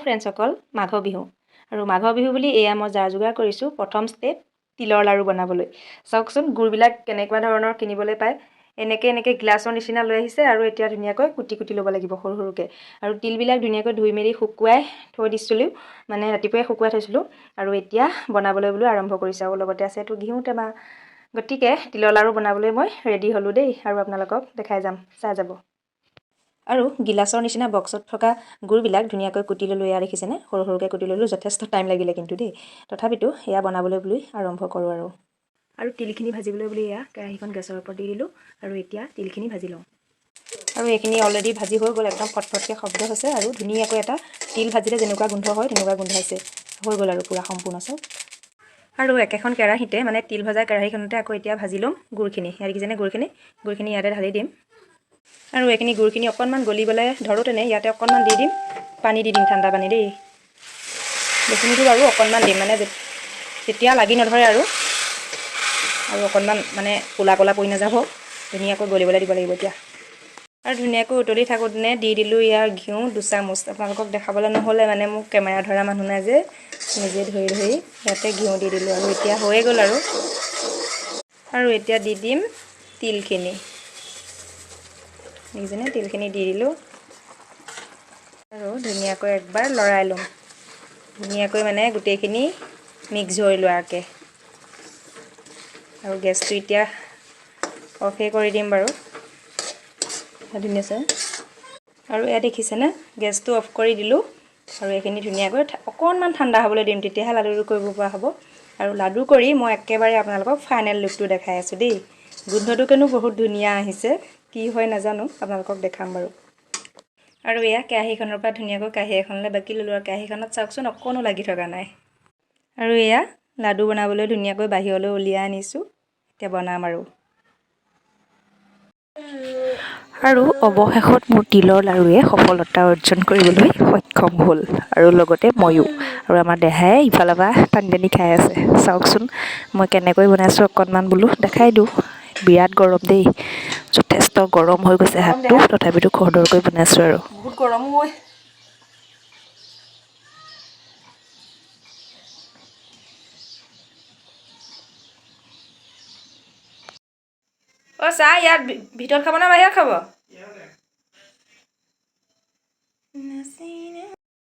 ফ্ৰেণ্ডছসকল, মাঘ বিহু আৰু মাঘ বিহু বুলি এয়া মই যা যোগাৰ কৰিছোঁ। প্ৰথম ষ্টেপ তিলৰ লাড়ু বনাবলৈ। চাওকচোন গুড়বিলাক কেনেকুৱা ধৰণৰ কিনিবলৈ পায়। এনেকৈ এনেকৈ গ্লাছৰ নিচিনা লৈ আহিছে আৰু এতিয়া ধুনীয়াকৈ কুটি কুটি ল'ব লাগিব সৰু সৰুকৈ। আৰু তিলবিলাক ধুনীয়াকৈ ধুই মেলি শুকুৱাই থৈ দিছিলোঁ, মানে ৰাতিপুৱাই শুকুৱাই থৈছিলোঁ। আৰু এতিয়া বনাবলৈ বোলো আৰম্ভ কৰিছোঁ। আৰু লগতে আছে এইটো ঘিউ টেমা। গতিকে তিলৰ লাড়ু বনাবলৈ মই ৰেডি হ'লোঁ দেই, আৰু আপোনালোকক দেখাই যাম, চাই যাব। আৰু গিলাচৰ নিচিনা বক্সত থকা গুড়বিলাক ধুনীয়াকৈ কুটি ল'লোঁ। এয়া দেখিছেনে, সৰু সৰুকৈ কুটি ল'লোঁ। যথেষ্ট টাইম লাগিলে কিন্তু দেই, তথাপিতো এয়া বনাবলৈ বুলি আৰম্ভ কৰোঁ। আৰু আৰু তিলখিনি ভাজিবলৈ বুলি এয়া কেৰাহীখন গেছৰ ওপৰত দি দিলোঁ আৰু এতিয়া তিলখিনি ভাজি লওঁ। আৰু এইখিনি অলৰেডি ভাজি হৈ গ'ল, একদম ফটফটকৈ শব্দ হৈছে। আৰু ধুনীয়াকৈ এটা তিল ভাজিলে যেনেকুৱা গোন্ধ হয় তেনেকুৱা গোন্ধাইছে। হৈ গ'ল আৰু পূৰা সম্পূৰ্ণ চব। আৰু একেখন কেৰাহীতে, মানে তিল ভজা কেৰাহীখনতে আকৌ এতিয়া ভাজি ল'ম গুড়খিনি। ইয়াত দেখিছেনে গুড়খিনি, গুড়খিনি ইয়াতে ঢালি দিম। আৰু এইখিনি গুড়খিনি অকণমান গলিবলৈ ধৰোঁতেনে ইয়াতে অকণমান দি দিম পানী, দি দিম ঠাণ্ডা পানী দেই। বেছি নিদিওঁ বাৰু, অকণমান দিম, মানে তেতিয়া লাগি নধৰে আৰু। আৰু অকণমান মানে ক'লা ক'লা পৰি নাযাব, ধুনীয়াকৈ গলিবলৈ দিব লাগিব এতিয়া। আৰু ধুনীয়াকৈ উতলি থাকোঁতেনে দি দিলোঁ ইয়াৰ ঘিউ দুচামুচ। আপোনালোকক দেখাবলৈ নহ'লে, মানে মোক কেমেৰা ধৰা মানুহ নাই যে, নিজে ধৰি ধৰি ইয়াতে ঘিউ দি দিলোঁ। আৰু এতিয়া হৈয়ে গ'ল। আৰু আৰু এতিয়া দি দিম তিলখিনি। দেখিছেনে, তিলখিনি দি দিলোঁ। আৰু ধুনীয়াকৈ একবাৰ লৰাই ল'ম, ধুনীয়াকৈ মানে গোটেইখিনি মিক্স হৈ লোৱাকৈ। আৰু গেছটো এতিয়া অফেই কৰি দিম বাৰু। ধুনীয়া। আৰু এয়া দেখিছেনে, গেছটো অফ কৰি দিলোঁ। আৰু এইখিনি ধুনীয়াকৈ অকণমান ঠাণ্ডা হ'বলৈ দিম, তেতিয়াহে লাডুটো কৰিব পৰা হ'ব। আৰু লাডু কৰি মই একেবাৰে আপোনালোকক ফাইনেল লুকটো দেখাই আছোঁ দেই। গোন্ধটো কেনো বহুত ধুনীয়া আহিছে, কি হয় নাজানো, আপোনালোকক দেখাম বাৰু। আৰু এয়া কেৰাহীখনৰ পৰা ধুনীয়াকৈ কাঁহী এখনলৈ বাকি ল'লোঁ। আৰু কেৰাহীখনত চাওকচোন অকণো লাগি থকা নাই। আৰু এয়া লাডু বনাবলৈ ধুনীয়াকৈ বাহিৰলৈ উলিয়াই আনিছোঁ, এতিয়া বনাম আৰু। আৰু অৱশেষত মোৰ তিলৰ লাড়ুৱে সফলতা অৰ্জন কৰিবলৈ সক্ষম হ'ল, আৰু লগতে ময়ো। আৰু আমাৰ দেহাই ইফালৰ পৰা টানি টানি খাই আছে। চাওকচোন মই কেনেকৈ বনাইছোঁ, অকণমান বোলো দেখাই দিওঁ। বিৰাট গৰম দেই, যথেষ্ট গৰম হৈ গৈছে হাতটো, তথাপিতো খৰধৰকৈ বনাইছোঁ আৰু। বহুত গৰম ঐ। অ' চাহ ইয়াত ভিতৰত খাব নে বাহিৰত খাব?